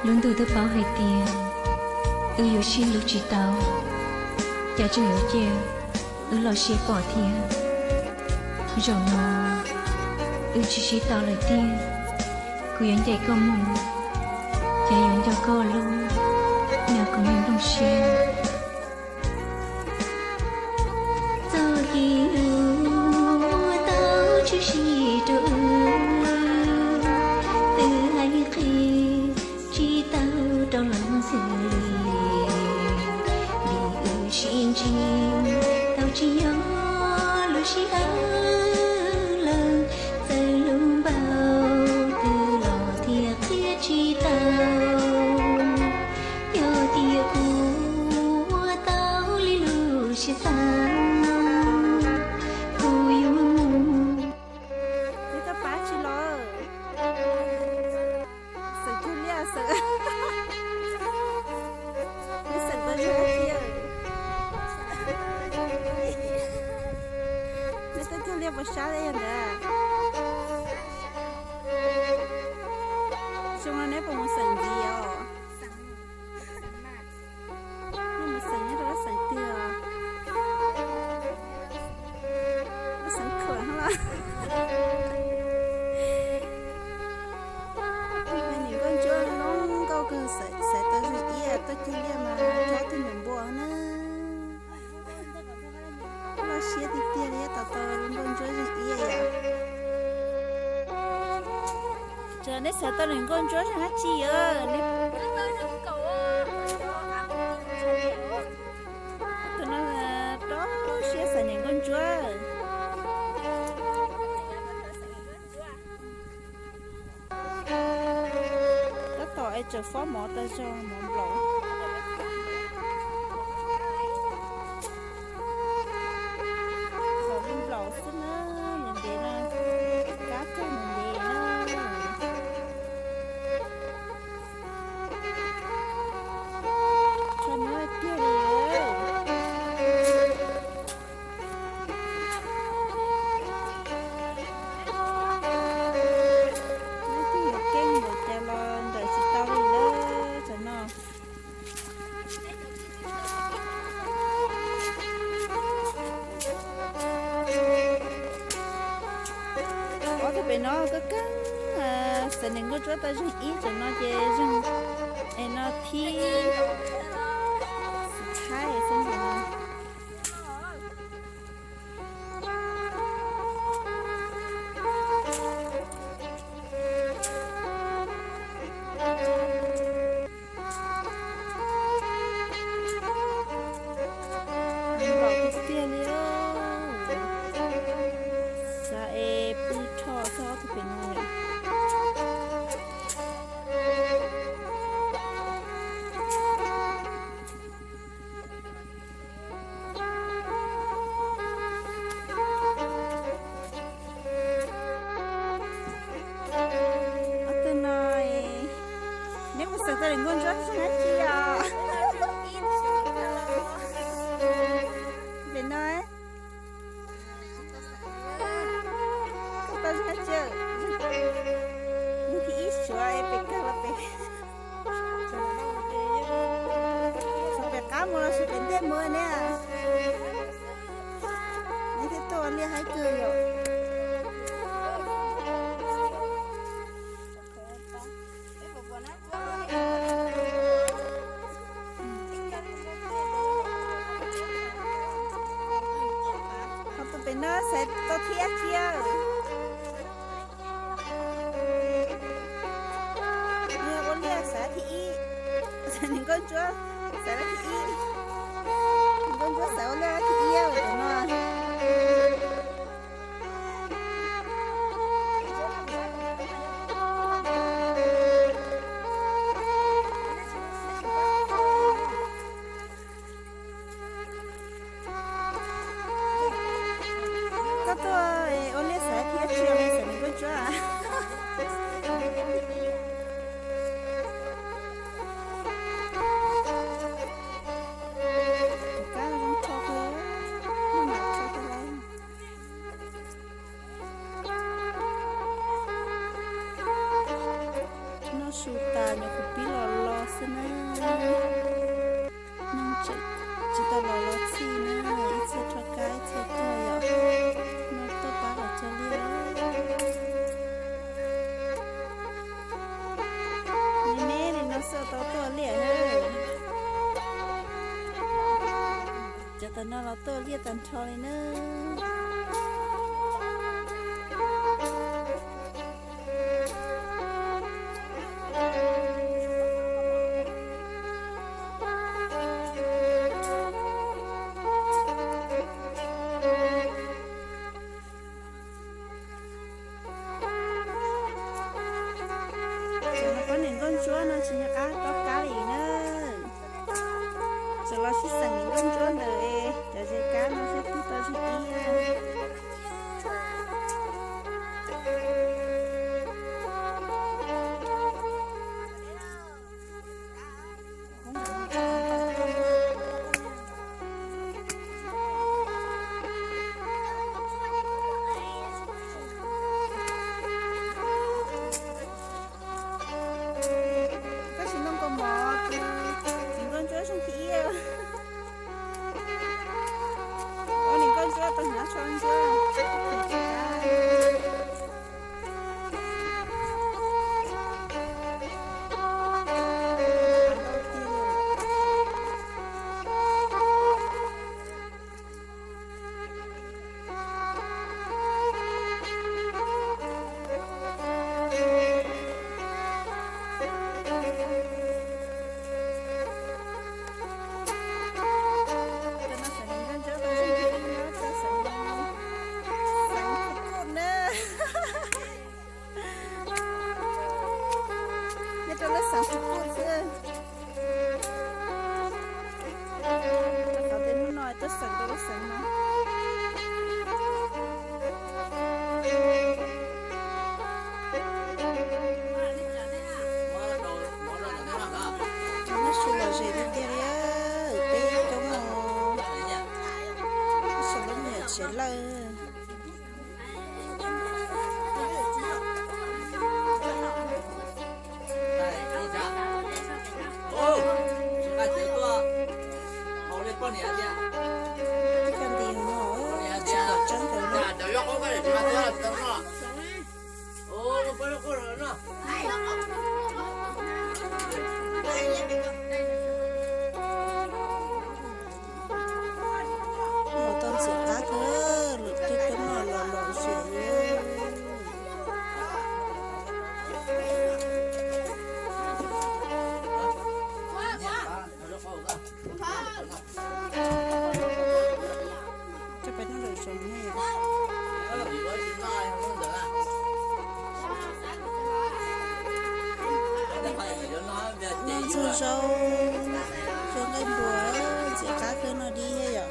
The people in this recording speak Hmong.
Lub ntuj twb paub hais tias wb yuav sib hlub tsis tau, cas tseem yuav cia wb los sib pom thiab. Zaum no wb tsis sib tau lawm tiag, kuv yuav ncaim koj mus, cas yuav nco koj lub, nyob kuv me nplooj siab. Txoj kev hlub tau tshwm sim rau wb, twb hais qhia tsis tau rau leej twg li, vim wb sib ntsib tau tsis yog lub sij hawm lawm, txawm hlub npaum twg los thiaj qhia tsis tau. Yog tias kuv ua tau li lub siab xav no, kuv yuav mus. Neb tuaj pab tsis los? Xeem Cug Liaj xeem, neb xeem tau zoo dab tsi? Neb tuaj cog liaj puas sab li ntawd? Xyoo no neb puas mus xeem ntxiv os? Neb mus xeem nyob rau lub xeem twg os? Lub xeem Khuam los? Niam nkauj ntsuab zoo nkauj kawg, xaiv tau zoo ib yam tuaj cog liaj mas cog tug nyuam npua na. Loj siab tiag tiag li, tab tom tau nkauj ntsuab zoo ib yam. Tseem neb xaiv tau niam nkauj ntsuab zoo dab tsi os? Tus no rau siab xaiv niam nkauj ntsuab. Tab tom es tseem fob mov tau zoo, mov nplaum. Mov nplaum xwb na, ntev ntev na, kab kag ntev ntev na. Tsho nyob tiag li. Nyob twg yuav keej npaum cas los nrawm tsis tau li lawm tam no. Ob tug pem no kab kab, xaiv niam nkauj ntsuab tau zeeg ib tam no ces zeeg es no thib xwb no. Nplaum tiag tiag li. Xav es pw rho txog ob tug pem no yom. Ob tug no, neb mus xeem tau niam nkauj ntsuab zeeg dab tsi os? Pem no, koj tau zeeg dab tsi? Zeeg thib ib suav es pem kawg los pem, suav pem qab mus los sis pem ntej mus ne? Neb thiaj tuaj ua liaj haib kawg yom. Ho tus pem no xaiv tau thib dab tsi? Ua liaj xaiv thib ib, xaiv niam nkauj ntsuab, xaiv thib ib. Niam nkauj ntsuab xaiv ua liaj thib ib tam no. Koj tuaj ua liaj xaiv thib dab tsi, xaiv niam nkauj ntsuab? Tus kab zoo rho kawg, muaj mam rho kawg li. No Su tas nyuam qhuav pib los los xwb na. Neeg tseem tsis tau los los txij na, ib txhia rho kab ib txhia tuag yom. No tuaj pab los cog liaj. Me me li no xwb tau tuaj liaj na. Cov tom no los tuaj liaj tag nrho li na. Cov no pab niam nkauj ntsuab no tsis nco qab rov kab li na. Txawm los sib xeem niam nkauj ntsuab ntawm cov zes kab no seb twg tau zes ib. Koj tsis ntoo kaus mom, niam nkauj ntsuab zoo thib ib. Ua niam nkauj ntsuab tau hnav tsho ntsuab. Nyob rau lub xeev Phu Kuj xwb. Rau qhov tias hnub no tuaj xeem rau lub xeev no. Neb su lom zem tiag tiag li, peb coob no, sawv lub niam tsev lawj. Cov nti no tsis tau tseeb ntawd na. Los tau ntxim qab kawg, lwm tus tuaj noj los lom zem li. Koj peb noj lom zem ne. Noj ntxuag zaub, cov nqaij npua, ntxim qab kawg no di yom.